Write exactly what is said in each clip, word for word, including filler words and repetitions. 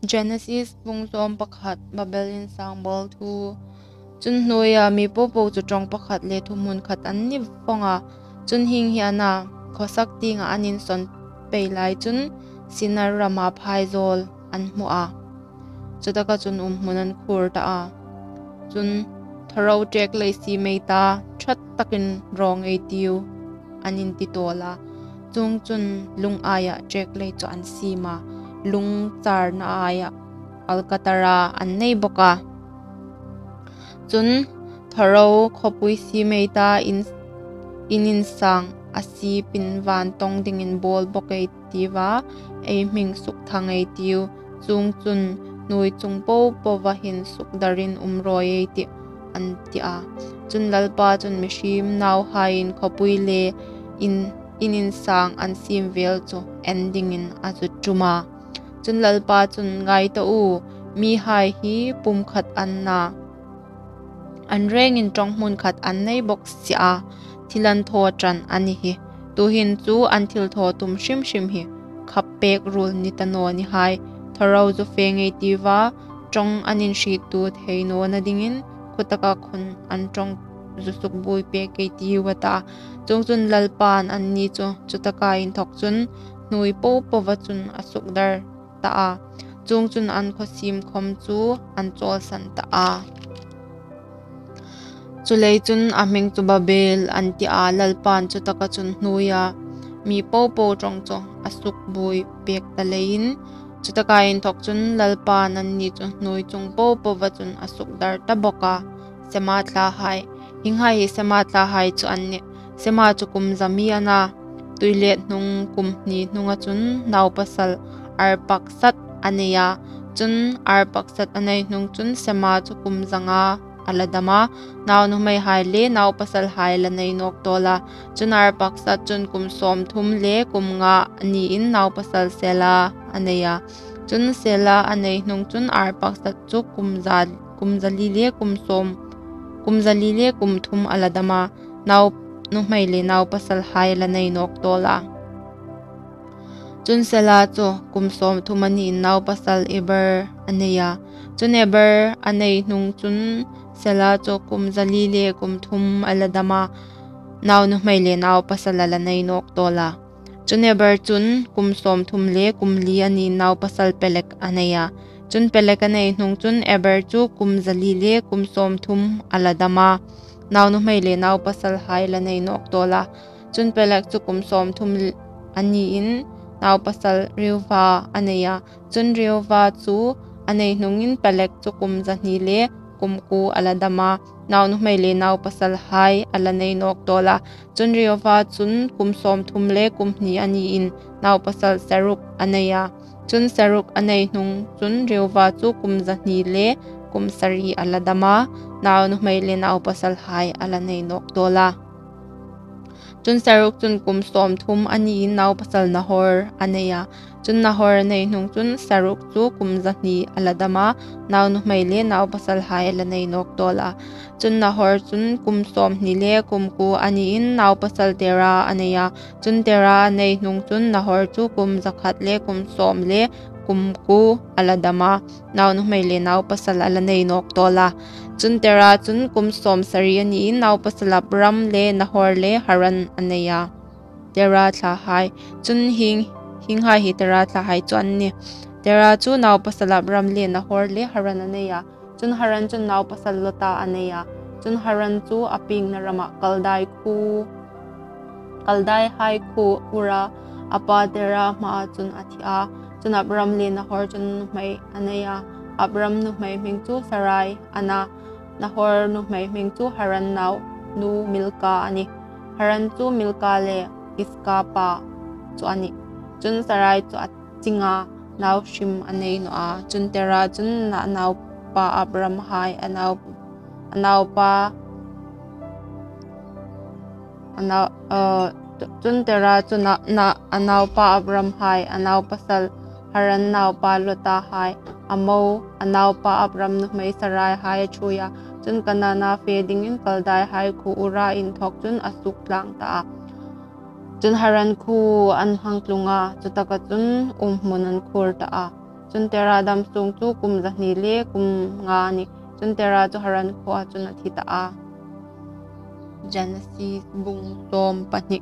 Genesis bung sawm pakhat. Babel insang bawl thu. Chun hnuoia mi popo chu ṭawng pakhat le thuhmun khat an ni vawng a. Chun hieng hi a na, khawsak tienga an insawn pei lai chun Sinar rama phaizawl an hmu a. Chutaka chun umhmun an khur ta a. Chun, "Thawro ṭek lei siem ei ta, ṭha takin rawng ei tiu," an inti tawl a. Chuongchun lung aia ṭek lei chu an siem a, lung charna aia alkatara an nei bawk a. Chun, "Thawro khawpui siem ei ta, in, in insang a siepin vantawng dingin bawl bawk ei tiu a, ei hming sukthang ei tiu. Chuongchun hnuoi chung popova hin sukdarin um rawi ei tih," an ti a. Chun Lalpa chun mihriem nauhaiin khawpui le in, in insang an siem vel chu en dingin a zuk ṭum a. Chun Lalpa chun, "Ngai ta u, mihai hi pum khat an na, an rengin ṭawng hmun khat an nei bawk si a, thil an thaw ṭan a ni hi. Tuhin chu an thil thaw tum hrim hrim hi khap pek ruol ni ta naw ni hai. Thawro zu fe ngei tiu a, ṭawng an inhriettu thei nawna dingin khutaka khun an ṭawng zu sukbuoi pek ei tiu," a ta. Chuongchun Lalpan anni chu chutaka inthawk chun hnuoi popova chun a sukdar ta a. Chuongchun an khaw siem khawm chu an chawlsan ta a. Chuleiin chun a hming chu Babel an ti a. Lalpan chutaka chun hnuoia mi popo ṭawng chu a sukbuoi pek ta leiin, chutaka inthawk chun Lalpan anni chu hnuoi chung popova chun a sukdar ta bawk a. Sema thlahai. Hienghai hi Sema thlahai chu an nih. Sema chu kum za mi a na. Tuilet hnung kum hni hnunga chun naupasal Arpaksat a nei a. Chun Arpaksat a nei hnung chun Sema chu kum za nga a la dam a. Naunuhmeihai le naupasalhai a la nei nawk tawl a. Chun Arpaksat chun kum sawmthum le kum nga a niin naupasal Sela a nei a. Chun Sela a nei hnung chun Arpaksat chu kum za, kum zali le kum sawm, kum zali le kum thum a la dam a. Naunuhmei le naupasalhai a la nei nawk tawl a. Chun Sela chu kum sawmthum a niin naupasal Eber a nei a. Chun Eber a nei hnung chun Sela chu kum zali le kum thum a la dam a. Naunuhmei le naupasal a la nei nawk tawl a. Chun Eber chun kum sawmthum le kum li a niin naupasal Pelek a nei a. Chun Pelek a nei hnung chun Eber chu kum zali le kum sawmthum a la dam a. Naunuhmei le naupasalhai a la nei nawk tawl a. Chun Pelek chu kum sawmthum a niin naupasal Reuva a nei a. Chun Reuva chu a nei hnungin Pelek chu kum zahni le kum kuo a la dam a. Naunuhmei le naupasalhai a la nei nawk tawl a. Chun Reuva chun kum sawmthum le kum hni a niin naupasal Seruk a nei a. Chun Seruk a nei hnung chun Reuva chu kum zahni le kum sari a la dam a. Naunuhmei le naupasalhai a la nei nawk tawl a. Chun Seruk chun kum sawmthum a niin naupasal Nahor a nei a. Chun Nahor a nei hnung chun Seruk chu kum zahni a la dam a. Naunuhmei le naupasalhai a la nei nawk tawl a. Chun Nahor chun kum sawmhni le kum kuo a niin naupasal Tera a nei a. Chun Tera a nei hnung chun Nahor chu kum zakhat le kum sawm le kum kuo a la dam a. Naunuhmei le naupasal a la nei nawk tawl a. Chun Tera chun kum sawmsari a niin naupasal Abram le Nahor le Haran a nei a. Tera thlahai. Chun hieng, hienghai hi Tera thlahai chu an nih. Tera chu naupasal Abram le Nahor le Haran a nei a. Chun Haran chun naupasal Lota a nei a. Chun Haran chu a piengna rama Kaldai khuo, Kaldaihai khuo Ura a pa Tera hmaa chun a thi a. Chun Abram le Nahor chun nuhmei a nei a. Abram nuhmei hming chu Sarai a na. Nahor nuhmei hming chu Haran naunu Milka a nih. Haran chu Milka le Iska pa chu a nih. Chun Sarai chu a ching a, nau hrim a nei naw a. Chun Tera chun a naupa Abramhai, a nau, a naupa, a nau, eh, chun Tera chun a, a naupa Abramhai, a naupasal Haran naupa Lotahai, a mo, a naupa Abram nuhmei Saraihai a ṭhuoi a. Chun Kanana fe dingin Kaldaihai khuo Ura inthawk chun a suktlang ta a. Chun Haran khuo an hang tlung a, chutaka chun umhmun an khur ta a. Chun Tera dam sung chu kum zahni le kum nga a nih. Chun Tera chu Haran khuoa chun a thi ta a. Genesis bung sawm pahni.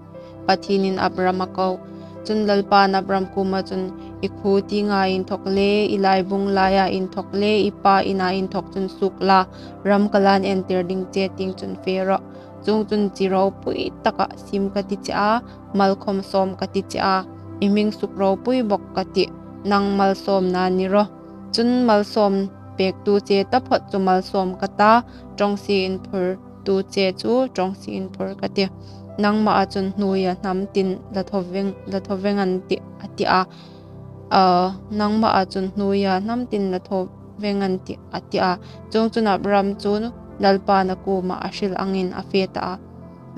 Pathienin Abram a ko. Chun Lalpa'n Abram kuoma chun, "I khuo tienga inthawk le, i laibung laia inthawk le, i pa ina inthawk chun suok la, ram ka la inentir ding che tieng chun fe rawh. Chuongchun chi ropui taka siem ka ti che a, mal khawm sawm ka ti che a, i hming suk ropui bawk ka tih, nang malsawmna ni rawh. Chun malsawm pektu che taphawt chu malsawm ka ta, ṭawngsie inphurtu che chu ṭawngsie inphur ka tih. Nangmaa chun hnuoia hnam tin la thaw veng, la thaw veng an tih," a ti a. "A, nangmaa chun hnuoia hnam tin la thaw veng an tih," a ti a. Chuongchun Abram chu Lalpa'n a kuoma a hril angin a fe ta a.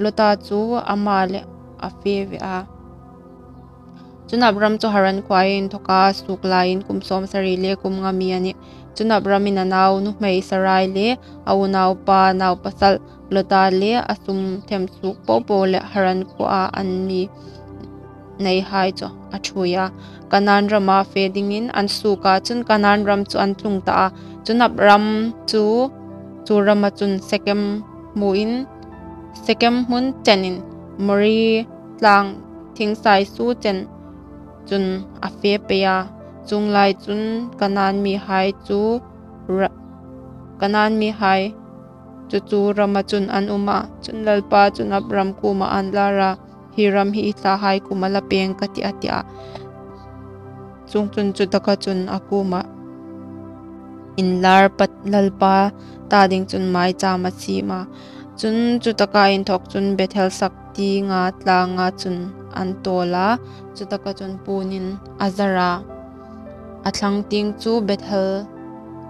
Lota chu ama le a fe ve a. Chun Abram chu Haran khuoa inthawka suok laiin kum sawmsari le kum nga mi a nih. Chun Abramin a nau nuhmei Sarai le a unaupa naupasal Lota le a sum them suok popo le Haran khuoa an mi neihai chu a ṭhuoi a. Kanan rama fe dingin an suok a, chun Kanan ram chu an tlung ta a. Chun Abram chu chu rama chun Sekem hmuin, Sekem hmun chenin More tlang thing saisu chen chun a fe pei a. Chuong lai chun Kanan mihai chu ra-, Kanan mihai chu chu rama chun an um a. Chun Lalpa chun Abram kuoma a'n lar a, "Hi ram hi i thlahai kuoma la pêng ka tih," a ti a. Chuongchun chutaka chun a kuoma inlar pat Lalpa ta ding chun maicham a siem a. Chun chutaka inthawk chun Bethel sak tienga tlanga chun an tawl a. Chutaka chun puonin a zar a. A thlang tieng chu Bethel,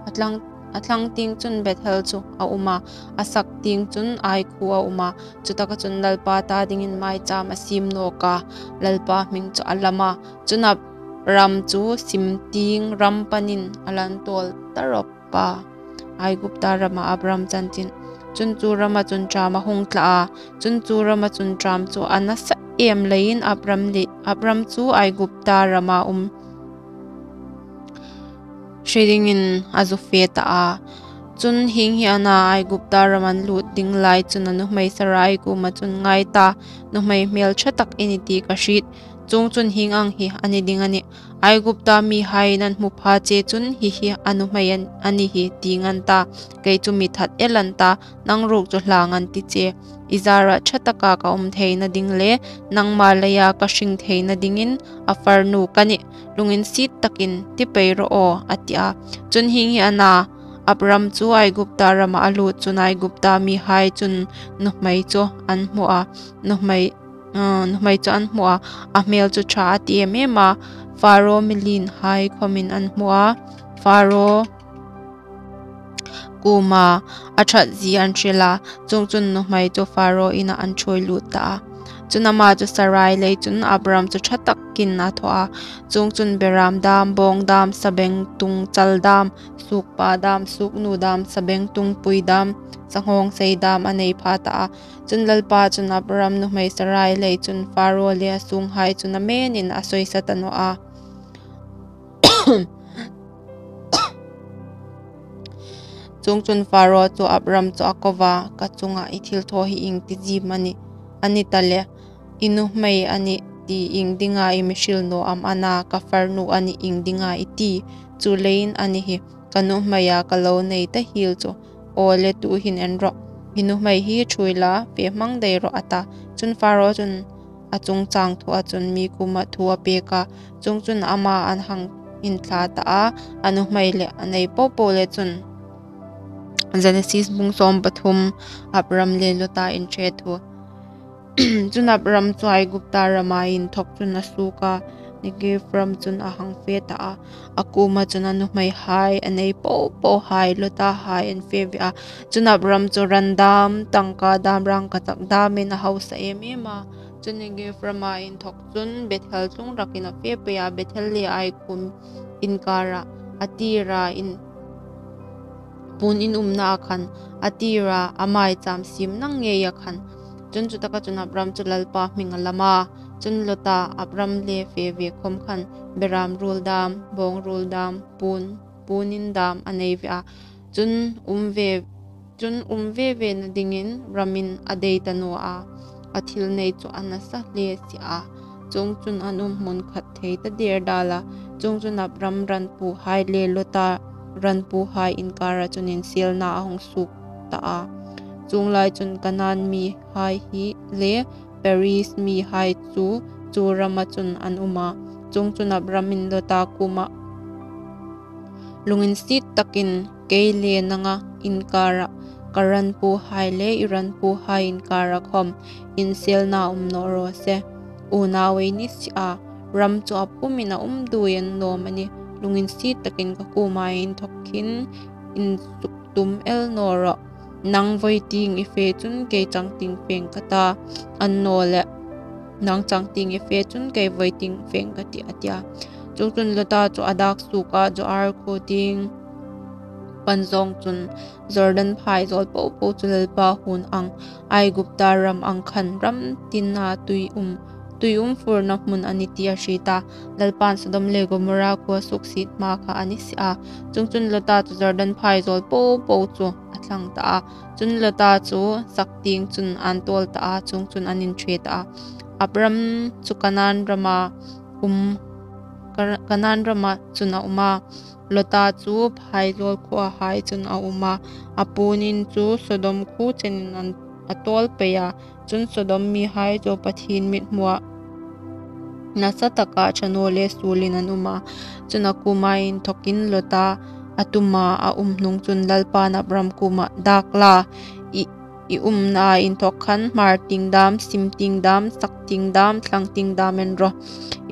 a thlang, a thlang tieng chun Bethel chu a um a, a sak tieng chun Ai khuo a um a. Chutaka chun Lalpa ta dingin maicham a siem nawk a, Lalpa hming chu a lam a. Chun Abram chu Sim tieng ram panin a lan tawl ta rawp a, Aigupta rama Abram chanchin. Chun chu rama chun ṭam a hung tla a. Chun chu rama chun ṭam chu a nasa em leiin Abram le, Abram chu Aigupta rama um hre dingin a zu fe ta a. Chun hieng hi a na, Aigupta ram an lut ding lai chun a nuhmei Sarai kuoma chun, "Ngai ta, nuhmei hmel ṭha tak i ni ti ka hriet. Chuongchun hieng ang hi a ni ding a nih. Aigupta mihaiin an hmu pha che chun, 'Hi hi a nuhmei an, a ni hi,' tiin an ta. Kei chu mi that el an ta, nang ruok chu hlang an ti che. I zara ṭha taka ka um theina ding le nangma leia ka hring theina dingin a farnu ka nih. Lunginsiet takin ti pei rawh aw," a ti a. Chun hieng hi a na, Abram chu Aigupta rama a lut chun Aigupta mihai chun nuhmei chu an hmu a, nuhmei, ah, nuhmei chu an hmu a, a hmel chu ṭha a ti em em a, Faro mi lienhai khawmin an hmu a, Faro kuoma a ṭhat zie an hril a, chuongchun nuhmei chu Faro inah an ṭhuoi lut ta a. Chun ama chu Sarai lei chun Abram chu ṭha takin a thaw a, chuongchun beram dam, bawng dam, sabengtung chal dam, suokpa dam, suoknu dam, sabengtung pui dam, sanghawngsei dam a nei pha ta a. Chun Lalpa chun Abram nuhmei Sarai lei chun Faro le a sunghai chu namenin a sawisa ta naw a. Chuongchun Faro chu Abram chu a ko va, "Ka chunga i thilthaw hi ieng ti zim a nih? A ni ta le, i nuhmei a nih ti ieng dinga i mi hril naw am a na, ka farnu a nih ieng dinga i ti? Chuleiin a ni hi, ka nuhmeia ka lo nei ta hiel chu. Aw le, tuhin en rawh, i nuhmei hi ṭhuoi la, fe hmang dai rawh," a ta. Chun Faro chun a chungchang thua chun mi kuoma thu a pek a, chuongchun ama an hang inthla ta a, a nuhmei le a nei popo le chun. Genesis bung sawm pathum. Abram le Lota inhre thu. Chun Abram chu Aigupta rama inthawk chun a suok a, Negev ram chun a hang fe ta a, a kuoma chun a nuhmeihai, a nei popohai, Lotahai an fe ve a. Chun Abram chu ran dam, tangka dam, rangkachak damin a hausa em em a. Chun Negev rama inthawk chun Bethel tlung rakin a fe pei a, Bethel le Ai khuo inkara a tira in, puon in umna a khan a tira, a maicham siem nang ngeia khan. Chun chutaka chun Abram chu Lalpa hming a lam a, Chun Lota, Abram le fe ve khawm khan beram ruol dam, bawng ruol dam, puon, puon in dam a nei ve a. Chun um ve, chun um ve vena dingin ramin a dei ta naw a, a thil nei chu a nasa hle si a. Chuongchun an um hmun khat thei ta der dal a. Chuongchun Abram ranpuhai le Lota ranpuhai inkara chun inselna a hung suok ta a. Chuong lai chun Kanan mihai hi le Periz mihai chu chu rama chun an um a. Chuongchun Abramin Lota kuomah, "Lunginsiet takin kei le nanga inkara ka ranpuhai le i ranpuhai inkara khawm inselna um naw raw se. Unau ei ni si a, ram chu a pumin a um duoi a ni naw am a nih. Lunginsiet takin ka kuoma inthawk hin insuktum el naw rawh. Nang voi tieng i fe chun kei changtieng feng ka ta, annawleh nang changtieng i fe chun kei voi tieng feng ka tih," a ti a. Chuongchun Lota chu a dak suok a, Zoar khuo tieng pan zawng chun Jordan phai zawl po po chu Lalpa huon ang, Aigupta ram ang khan ram tina tui um, tui um furna hmun a nih ti a hriet a. Lalpan Sodom le Gomorra khuo suksiet hma kha a ni si a. Chuongchun Lota chu Jordan phai zawl po po chu a thlang ta a. Chun Lota chu sak tieng chun an tawl ta a, chuongchun an inṭhe ta a. Abram chu Kanan rama um, Ka-, Kanan rama chun a um a. Lota chu phai zawl khuohai chun a um a. A puon in chu Sodom khuo chenin an, a tawl pei a. Chun Sodom mihai chu Pathien mithmuah nasa taka ṭha naw le suolin an um a. Chun a kuoma inthawkin Lota a tuma a um hnung chun Lalpan Abram kuomah, "Dak la, i, i umna inthawk khan hmar tieng dam, sim tieng dam, sak tieng dam, thlang tieng dam en rawh.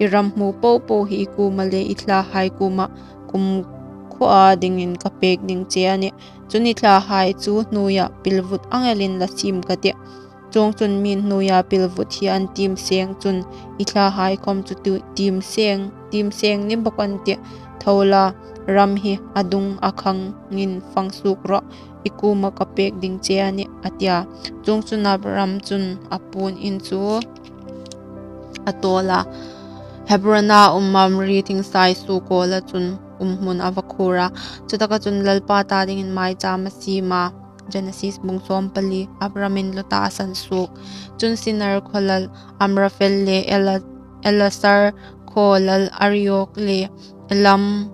I ram hmu po po hi i kuoma le i thlahai kuoma kumkhuoa dingin ka pek ding che a nih. Chun i thlahai chu hnuoia pilvut ang elin la siem ka tih. Chuongchun mi'n hnuoia pilvut hi an tiem seng chun i thlahai khawm chu tu-, tiem seng, tiem seng ni bawk an tih. Tho la, ram hi a dung a khangin fang suok rawh, i kuoma ka pek ding che a nih," a ti a. Chuongchun Abram chun a puon in chu a tawl a, Hebrona um Mamre thing saisuo kawla chun um hmun a va khuor a. Chutaka chun Lalpa ta dingin maicham a siem a. Genesis bung sawm pali. Abramin Lota a sansuok. Chun Sinar khaw lal Amrafel le Ela-, Elasar khaw lal Ariok le Elam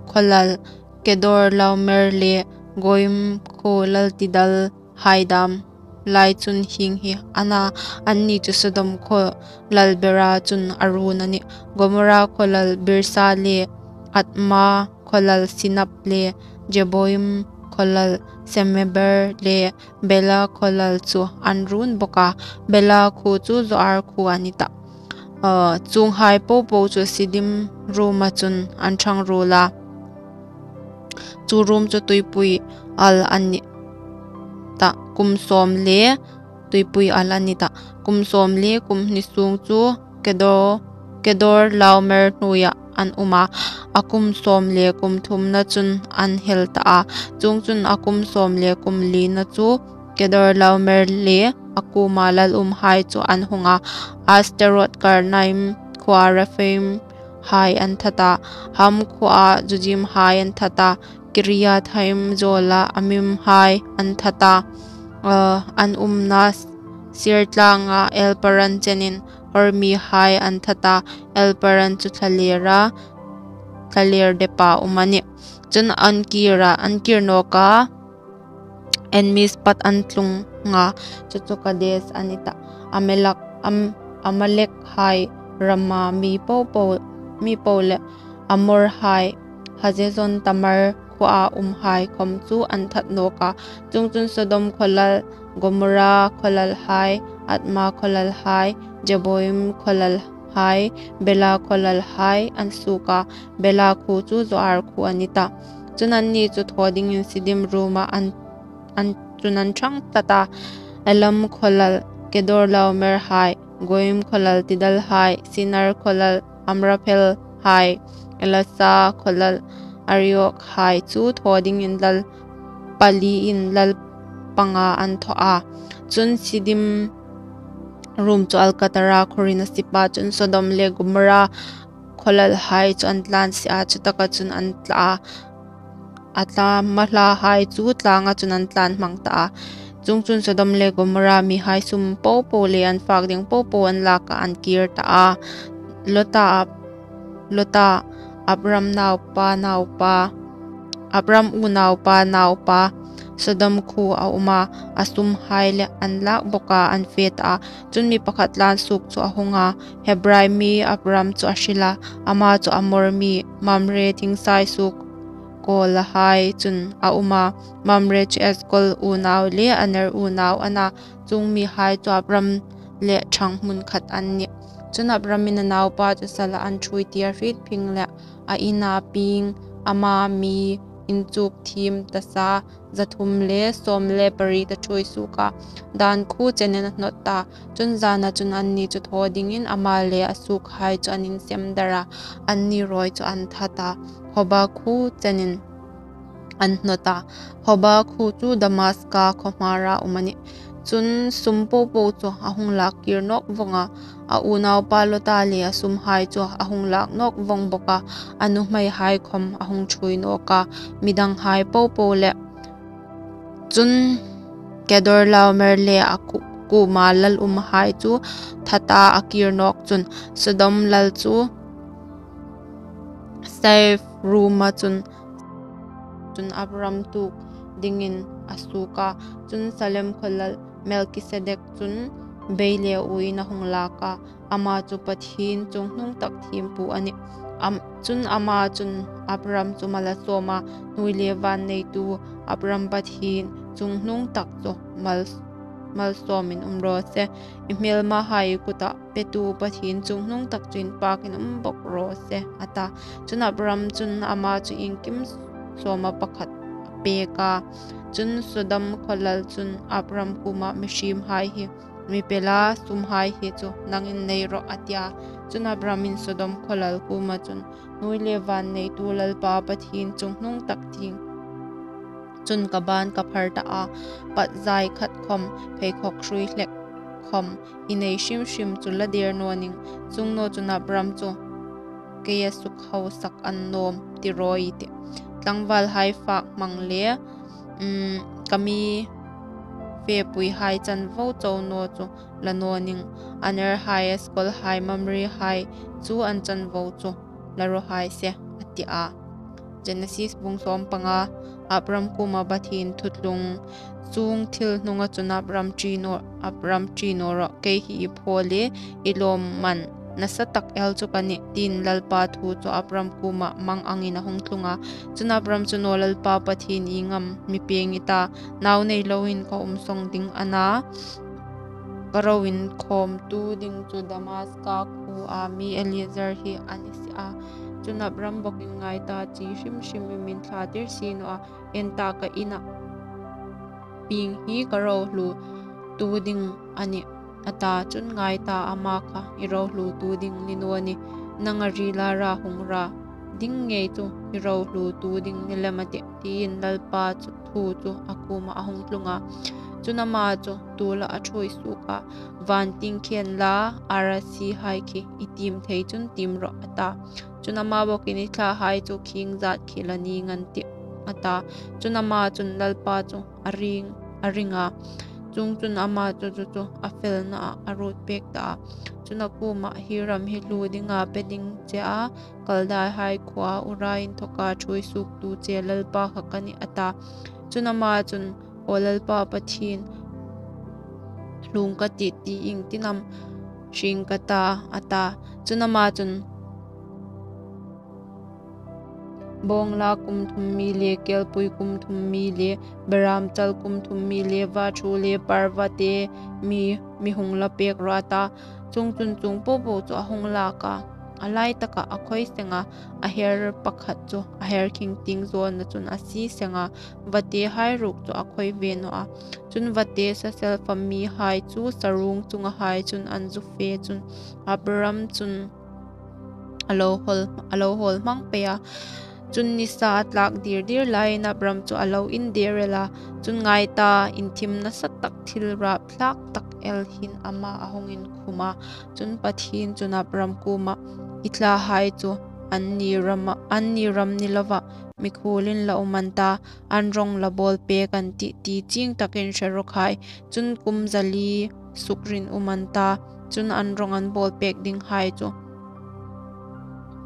khaw lal Kedorlaomer le Goim khaw lal Tidal hai dam lai chun hieng hi a na, anni chu Sodom khaw lal bera chun a run a nih. Gomorra khaw lal Birsa le Adma khaw lal Sinab le Jeboim khaw lal Semeber le Bela khaw lal chu an run bawk a. Bela khuo chu Zoar khuo a ni tah. Aw, chuonghai po po chu Siddim ruoma chun an ṭhang ruol a. Chu ruom chu tuipui al a ni tah, kum sawm le tuipui al a ni tah. Kum sawm le kum hni sung chu Kedor, Kedorlaomer hnuoia an um a. A kum sawm le kum thumna chun an hel ta a. Chuongchun a kum sawm le kum lina chu Kedorlaomer le a kuoma lal umhai chu an hung a. Asterot Karnaim khuoa Rephaim hai an that a. Ham khuoa Jujim hai an that a. Kiriathaim zawla Amim hai an that a. Ah, an umna Seir tlanga Elparan chenin Hor mihai an that a. Elparan chu thlalera, thlalera depa um a nih. Chun an kir a, an kir nawk a, En Mispat an tlung a, chu chu Kades a ni tah. Amelak, Am-, Amalek hai rama mi po po, mi po le Amor hai Hazezon Tamar khuoa umhai khawm chu an that nawk a. Chuongchun Sodom khaw lal, Gomorra khaw lal hai, Adma khaw lal hai, Jeboim khaw lal hai, Bela khaw lal hai an suok a. Bela khuo chu Zoar khuo a ni tah. Chun anni chu thaw dingin Siddim ruoma an, an, chun an ṭhang tlat a. Elam khaw lal Kedorlaomer hai, Goim khaw lal Tidal hai, Sinar khaw lal Amraphel hai, Elasa khaw lal Ariok hai chu thaw dingin lal pali in lal panga an thaw a. Chun Siddim room chu alkatara khawrin a sip a. Chun Sodom le Gomorrah khawlalhai chu an tlan si a, chutaka chun an tla a, a tla mahlahai chu tlanga chun an tlan hmang ta a. Chuongchun Sodom le Gomorrah mihai sum popo le an fak ding popo an lak a, an kir ta a. Lota, Lota, Abram naupa naupa, Abram unaupa naupa, Sodom khuo a um a, a sumhai le an lak bawk a, an fe ta a. Chun mi pakhat tlan suok chu a hung a, Hebrai mi Abram chu a hril a, ama chu Amor mi Mamre thing sai suok kawlahai chun a um a. Mamre chu Eshkol unau le Aner unau a na, chuong mihai chu Abram le ṭhang hmun khat an nih. Chun Abramin a naupa chu sala an ṭhuoi tir hriet phing le a ina pieng, ama mi inchuk thiem tasa zathum le sawm le pariet a ṭhuoi suok a, dan khuo chenin a hnawt ta. Chun zana chun anni chu thaw dingin ama le a suokhai chu an insem dar a, anni rawi chu an that a, Hoba khuo chenin an hnawt a. Hoba khuo chu Damaska khaw hmara um a nih. Chun sum popo chu a hung lak kir nawk vawng a, a unaupa Lota le a sumhai chu a hung lak nawk vawng bawk a, a nuhmeihai khawm a hung ṭhuoi nawk a, mi danghai popo le. Chun Kedorlaomer le a ku-, kuoma lal umhai chu that a, a kir nawk chun Sodom lal chu safe room-a chun, chun Abram tuok dingin a suok a. Chun Salem khaw lal Melkisedek chun bei le uoin a hung lak a, ama chu Pathien chunghnung tak thiempu a nih. Am-, chun ama chun Abram chu mal a sawm a, hnuoi le van neitu Abram Pathien chunghnung tak chu mal, malsawmin um raw se. I hmelmahai kuta petu Pathien chunghnung tak chu inpakin um bawk raw se, a ta. Chun Abram chun ama chu iengkim sawma pakhat a pek a. Chun Sodom khaw lal chun Abram kuoma, mihriemhai hi mi pe la, sumhai hi chu nangin nei rawh, a ti a. Chun Abramin Sodom khaw lal kuoma chun, hnuoi le van neitu Lalpa Pathien chunghnung tak tieng chun ka ban ka phar ta a, pat zai khat khawm, pheikhawk hrui hlek khawm i nei hrim hrim chu la der naw ning. Chuong naw chun Abram chu kei a suk hausak annawm ti raw i tih. Tlangvalhai fak hmang le, um, ka mi fepuihai chanvo chau naw chu la naw ning. Anerhai, Eshkolhai, Mamrehai chu an chanvo chu la raw hai se, a ti a. Genesis bung sawm panga. Abram kuoma Pathien thuthlung. Chuong thil hnunga chun Abram ṭi naw, Abram ṭi naw rawh, kei hi i phaw le i lawmman nasa tak el chu ka nih, tiin Lalpa thu chu Abram kuoma mang angin a hung tlung a. Chun Abram chun, Aw Lalpa Pathien, ieng am mi pêng i ta, nau nei loin ka um sawng ding a na, ka ro inkhawmtu ding chu Damaska khuoa mi Eliezer hi a ni si a. Chun Abram bawkin, Ngai ta, chi hrim hrim i min thlatir si naw a, en ta, ka ina pieng hi ka ro hlutu ding a nih, a ta. Chun, Ngai ta, ama kha i ro hlutu ding ni naw ni, nanga rila ra hung ra ding ngei chu i ro hlutu ding ni lem a tih, tiin Lalpa chu thu chu a kuoma a hung tlung a. Chun ama chu tuola a ṭhuoi suok a, Van tieng khen la, arasihai khi i tiem thei chun tiem rawh, a ta. Chun ama bawkin, I thlahai chu khieng zat khi la ning an tih, a ta. Chun ama chun Lalpa chu a ring, a ring a. Chuongchun ama chu chu chu a felnaah a ruot pek ta a. Chun a kuomah, Hi ram hi hluo dinga pe ding che a, Kaldaihai khuoa Ura inthawka ṭhuoi suoktu che Lalpa kha ka nih, a ta. Chun ama chun, Aw Lalpa Pathien, hluong ka tih ti iengtin am hrieng ka ta, a ta. Chun ama chun, Bawngla kum thum mi le, kelpui kum thum mi le, beramchal kum thum mi le, vaṭhu le parvate mi, mi hung la pek rawh, a ta. Chuongchun chuong po po chu a hung lak a, a lai taka a khoi seng a, a her pakhat chu a her khing tieng zawna chun a sie seng a, vatehai ruok chu a khoi ve naw a. Chun vate saselfa mihai chu saruong chungahai chun an zu fe chun Abram chun a lo hawl, a lo hawl hmang pei a. Chun, nisa a tlâk dîr dîr laiin Abram chu a lo indêr el a. Chun, ngai ta, inthim nasatak, thil râpthlâktak el hin ama a hung inkhum a. Chun, Pathien chun Abram kuomah, I thlahai chu anni ram ni lovah mikhuolin la um an ta, an rawng la bâwlpêk an tih, ti chiengtakin hre raw khai. Chun, kum za li sukrinum an ta, chun, an rawng an bâwlpêk dinghai chu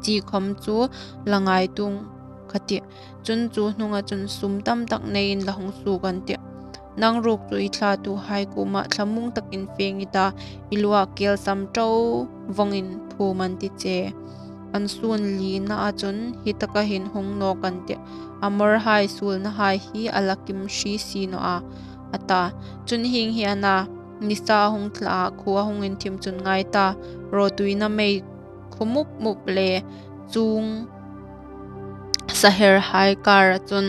chi khawm chu la ngaituo ka tih. Chun, chu hnunga chun sum tamtak neiin la hung suok an tih. Nang ruok chu i thlatuhai kuomah thlamuongtakin fêng i ta, i lua kêlsam ṭo vawngin phûm an ti che. An sûn linaa chun hitaka hin hung nâwk an tih: Amorhai suolnahai hi a la kim hri si naw a, a ta. Chun, hieng hi a na, nisa a hung thla a, khuo a hung inthim chun, ngai ta, rawtuina mei khuo mup mup le chuong saherhai kâra chun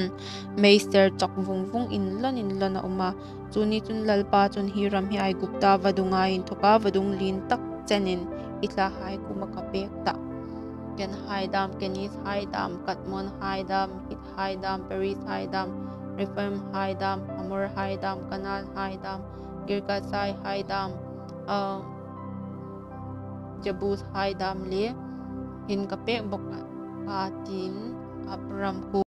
meiser chawk vung vung inlawn inlawn a um a. Chu ni chun Lalpa chun hi ram hi Aigupta vadunga inthawka vadung lientak chenin i thlahai kuomah ka pêk tah: Kenhai dâm, Kenizhai dâm, Kadmonhai dâm, Hithai dâm, Perizhai dâm, Rephaimhai dâm, Amorhai dâm, Kanaanhai dâm, Girgasaihai dâm, Jebushai dâm le hin ka pêk bawk a, tiin Abram